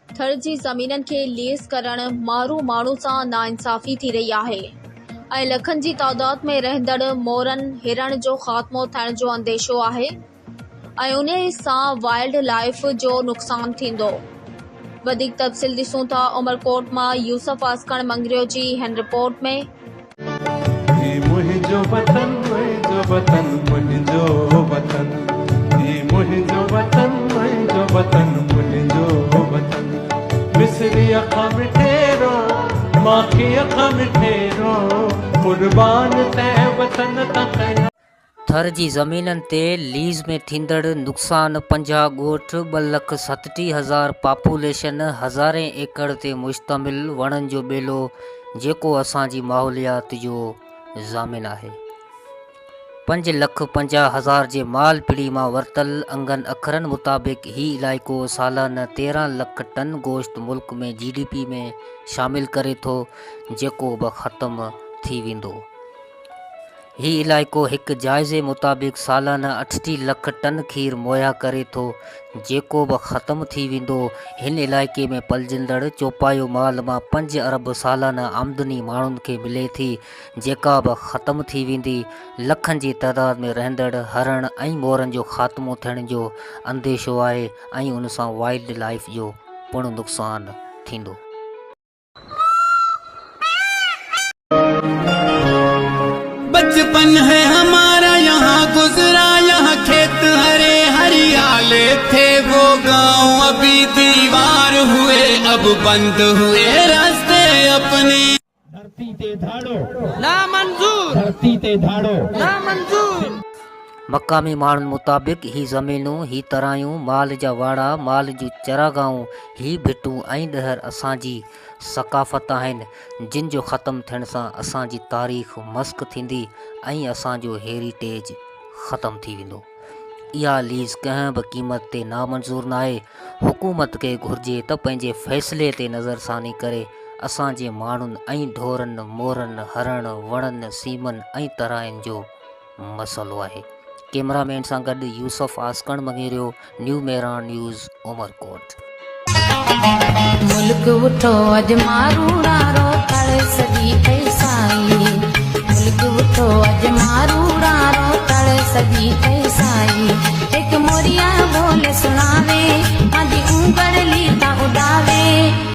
ٿر جي زمينن کي ليز ڪرڻ مارو ماڻهو سان ناانصافي ٿي رهي آهي ۽ لکن جي تعداد ۾ رهندڙ مورن هرڻ جو خاتمو ٿيڻ جو انديشو آهي ۽ انهي سان وائلڊ لائيف جو نقصان ٿيندو. وڌيڪ تفصيل ڏسون ٿا عمرڪوٽ مان يوسف آسڪڻ مڱريو جي هن رپورٽ ۾. هي منهنجو وطن منهنجو وطن منهنجو وطن هي منهنجو وطن منهنجو وطن منهنجو وطن مصريء کان مٺيرو ماکيء کان مٺيرو قربان تنهن وطن تان ڪيان. ٿر جي زمينن تي ليز ۾ ٿيندڙ نقصان 50 ڳوٺ، ٻه لک 37 هزار پاپوليشن، هزارين ايڪڙ تي مشتمل وڻن جو ٻيلو جيڪو اسان جي ماحوليات جو ضامن آهي. 5 لک 50 هزار جي مال پڙي مان ورتل انگن اکرن مطابق هي علائقو سالانه 13 لک ٽن گوشت ملڪ ۾ جي ڊي پي ۾ شامل ڪري ٿو جيڪو به ختم ٿي ويندو. هي علائقو هڪ جائزي مطابق سالانه 38 لک ٽن کير مهيا ڪري ٿو، جيڪو به ختم ٿي ويندو. هن علائقي ۾ پلجندڙ چوپايو مال مان پنج ارب سالانه آمدني ماڻهن کي ملي ٿي، جيڪا به ختم ٿي ويندي. لکن جي تعداد ۾ رهندڙ هرڻ ۽ مورن جو خاتمو ٿيڻ جو انديشو آهي ۽ ان سان وائلڊ لائيف جو پڻ نقصان ٿيندو. بچپن هي همارا يهان گذرا يهان کيت هري هريالي ٿي وو گائون ابي ديوار هئي اب بند هئي راستي اپني. ڌرتي تي ڌاڙو نامنظور ڌرتي تي ڌاڙو نامنظور. مقامي ماڻهن مطابق هي زمينون، هي ترايون، مال جا واڙا، مال جون چراگاهون، هي ڀٽون ۽ ڏهر اسان جي ثقافت آهن، جن جو ختم ٿيڻ سان اسان جي تاريخ مسخ ٿيندي ۽ اسان جو هيريٽيج ختم ٿي ويندو. اها ليز ڪنهن به قيمت تي نامنظور ناهي. حڪومت کي گهرجي ته پنهنجي فيصلي تي نظرثاني ڪري اسان جي ماڻهن ۽ ڍورن، مورن، هرڻ، وڻن، سيمن ۽ تراين جو مسئلو آهي. ڪيمرا مين سان گڏ يوسف آسڪڻ مڱيريو، نيو مهراڻ نيوز، عمرڪوٽ. ملڪ اٺو اڄ ماروئڙا رو تڙ سڄي ٿئي سائي ملڪ اٺو اڄ ماروئڙا رو تڙ سڄي ٿئي سائي هڪ موريا ٻول سڻاوي آندي اونگڙ ليتا اڏاوي.